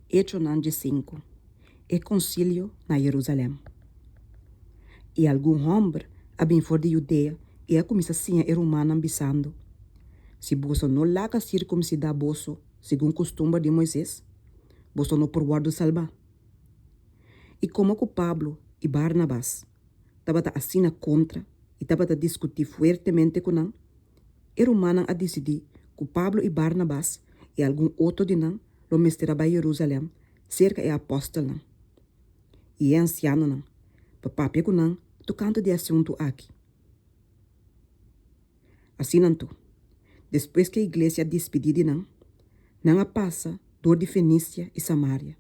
Echonan 15, E konsilio na Yerusalèm. I algun hòmber a bin for di Judea i a kuminsá siña e rumannan bisando, Si boso no laga sirkumsidá boso segun kustumber di Moises, boso no por wòrdu salbá. I komo ku Pablo i Barnabas tabata asina kontra i tabata diskutí fuertemente ku nan, e rumannan a disidí ku Pablo i Barnabas i algun otro di nan lo mester a bai Yerusalèm serka e apòstelnan i e ansianonan pa papia ku nan tokante di e asuntu aki. Asina anto, despues ku e iglesia a dispidí di nan, nan a pasa dor di Fenisia i Samaria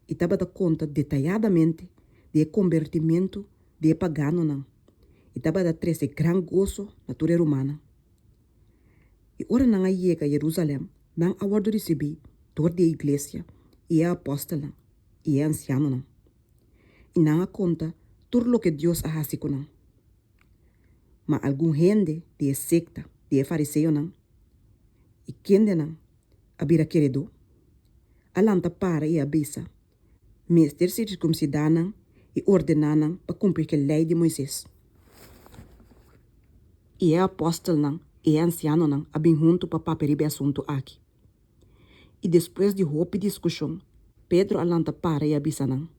i tabata konta detayadamente di e kombertimentu di e paganonan i tabata trese gran goso na tur e rumannan. I ora nan a yega Yerusalèm, nan a wòrdu risibí dor di e iglesia i e apòstelnan i e ansianonan, i nan a konta tur loke Dios a hasi ku nan. Ma algun hende di e sekta di e fariseonan i kendenan a bira keredó, a lanta para i a bisa, Mester sirkunsidá nan i ordená nan pa kumpli ku e Lei di Moises. I e apòstelnan i e ansianonan a bin huntu pa papia riba e asuntu aki. I despues di hopi diskushon, Pedro a lanta para i a bisa nan,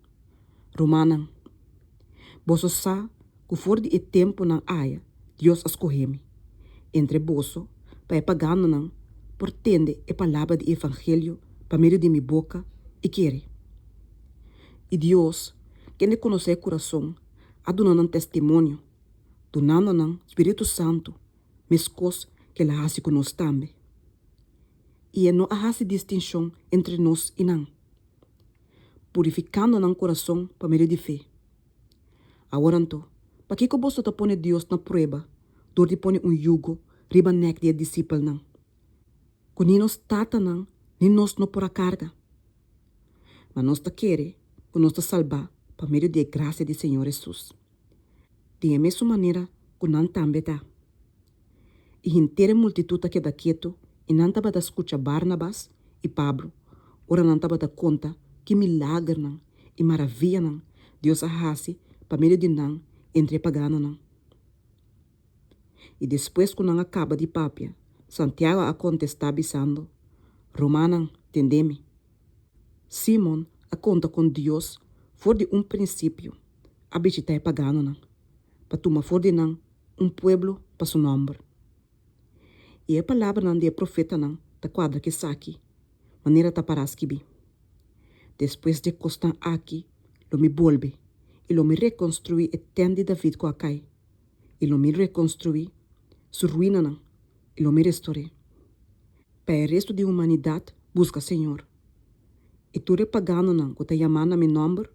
Rumannan, boso sa ku for di e tempunan aya Dios a skohe mi entre boso pa e paganonan por tende e palabra di e evangelio pa medio di mi boka i kere. I Dios, kende konosé e kurason, a duna nan testimonio, dunando nan spiritu santu meskos ku el a hasi ku nos tambe. I e no a hasi distinshon entre nos i nan, purifikando nan kurason pa medio di fe. Awor anto, pakiko boso ta pone Dios na prueba dor di pone un yugo riba nèk di e disipelnan, ku ni nos tatanan ni nos no por a karga? Ma nos ta kere ku nos ta salbá pa medio di e grasia di Señor Hesus, den e mesun manera ku nan tambe ta. I henter e multitut a keda ketu i nan tabata skucha Barnabas i Pablo ora nan tabata konta ki milagernan i maravianan Dios a hasi pa medio di nan entre e paganonan. I despues ku nan a kaba di papia, Santiago a kontestá bisando, Rumannan, tende mi. Simon a konta kon Dios for di un prinsipio a bishitá e paganonan pa tuma for di nan un pueblo pa su nòmber. I e palabranan di e profetanan ta kuadra ku esaki, manera ta pará skibí, Despues di e kosnan aki lo mi bolbe i lo mi rekonstruí e tènt di David ku a kai, i lo mi rekonstruí su ruinanan i lo mi restor'é, pa e restu di humanidat buska Señor, i tur e paganonan ku ta yamá na mi nòmber,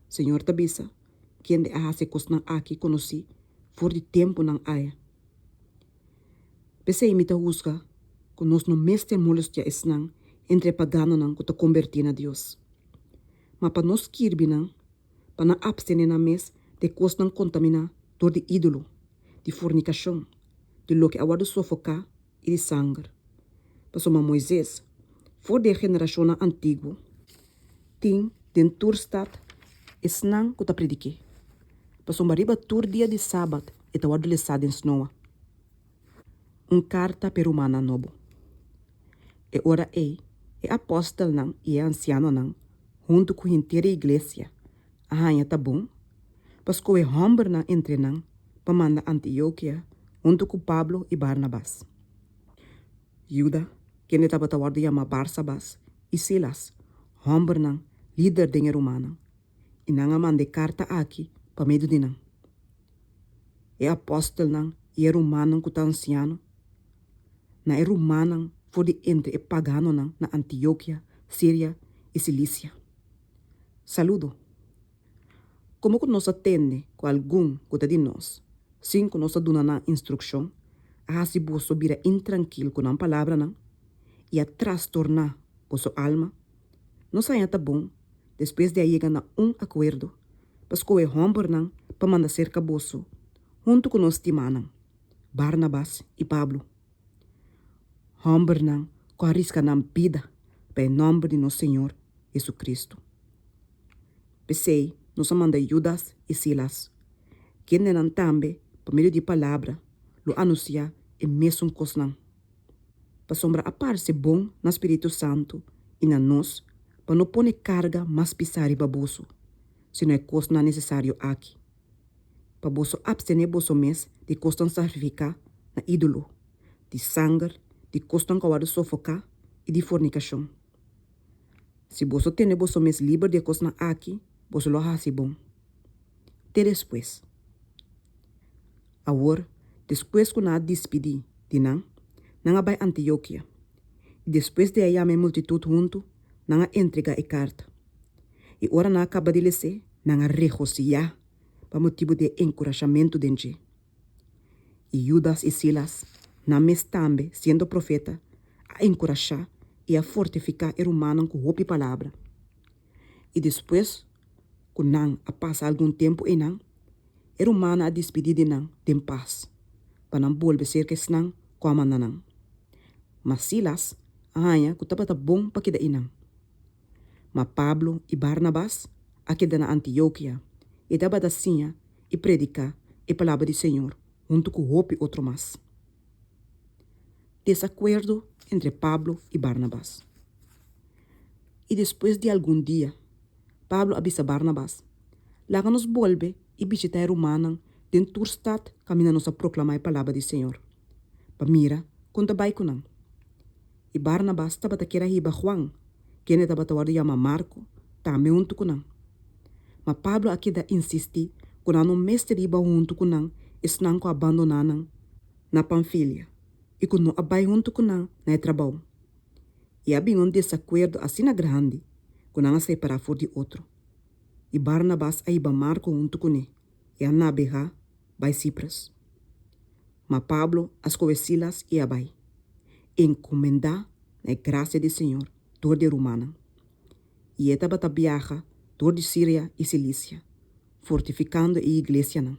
Señor ta bisa, kende a hasi e kosnan aki konosí for di tempunan aya. P'esei mi ta husga ku nos no mester molestiá esnan entre e paganonan ku ta kombertí na Dios, ma pa nos skirbi nan pa nan apstené nan mes di e kosnan kontaminá dor di ídolo, di fornikashon, di loke a wòrdu sofoká i di sanger. Pasobra Moises, for di e generashonnan antiguo, tin den tur stat esnan ku ta predik'é, pasobra riba tur dia di sabat e ta wòrdu lesá den snoa. Un karta p'e rumannan nobo. E ora ei, e apòstelnan i e ansianonan huntu ku henter e iglesia a haña ta bon pa skohe hòmbernan entre nan pa manda Antiokia huntu ku Pablo i Barnabas. Juda, kende tabata wòrdu yamá Barsabas, i Silas, hòmbernan lider den e rumannan, i nan a manda e karta aki pa medio di nan. E apòstelnan i e rumannan ku ta ansiano, na e rumannan for di entre e paganonan na Antiokia, Siria i Silisia. Saludo! Komo ku nos a tende ku algun ku ta di nos, sin ku nos a duna nan instrukshon, a hasi boso bira intrankil ku nan palabranan i a trastorná boso alma, nos haña ta bon, despues di a yega na un akuerdo, pa skohe hòmbernan pa manda serka boso huntu ku nos stimánan, Barnabas i Pablo, hòmbernan ku a riska nan bida pa e nòmber di nos Señor. Hesukristu. P'esei nos a manda Judas i Silas, kendenan tambe pa medio di palabra lo anunsiá e mesun kosnan. Pasobra a parse bon na spiritu santu i na nos pa no pone karga mas pisá riba boso, sino e kosnan nesesario aki, pa boso apstené boso mes di kosnan sakrifiká na ídolo, di sanger, di kosnan ku a wòrdu sofoká i di fornikashon. Si boso tene boso mes liber di e kosnan aki, boso lo hasi bon. Te despues. Awor, despues ku nan a dispidí di nan, nan a bai Antiokia, i despues di a yama e multitut huntu, nan a entregá e karta. I ora nan a kaba di les'é, nan a regosihá pa motibu di e enkurashamentu den dje. I Judas i Silas, nan mes tambe siendo profeta, a enkurashá i a fortifiká e rumannan ku hopi palabra. I despues ku nan a pasa algun tempu einan, e rumannan a dispidí di nan den pas, pa nan bolbe serka esnan ku a manda nan. Ma Silas a haña ku tabata bon pa keda einan. Ma Pablo i Barnabas a keda na Antiokia i tabata siña i prediká e palabra di Señor huntu ku hopi otro mas. Desakuerdo entre Pablo i Barnabas. I despues di algun dia, Pablo a bisa Barnabas, Laga nos bolbe i bishitá e rumannan den tur stat kaminda nos a proklamá e palabra di Señor, pa mira kon ta bai ku nan. I Barnabas tabata kier a hiba Juan, kende tabata wòrdu yamá Marko, tambe huntu ku nan. Ma Pablo a keda insistí ku nan no mester hiba huntu ku nan esnan ku a bandoná nan na Pamfilia i ku no a bai huntu ku nan na e trabou. I a bin un desakuerdo asina grandi ku nan a separá for di otro. I Barnabas a hiba Marko huntu kuné i a nabegá bai Cyprus. Ma Pablo a skohe Silas i a bai, enkomendá na e grasia di Señor dor di e rumannan. I e tabata biaha dor di Siria i Silisia, fortifikando e iglesianan.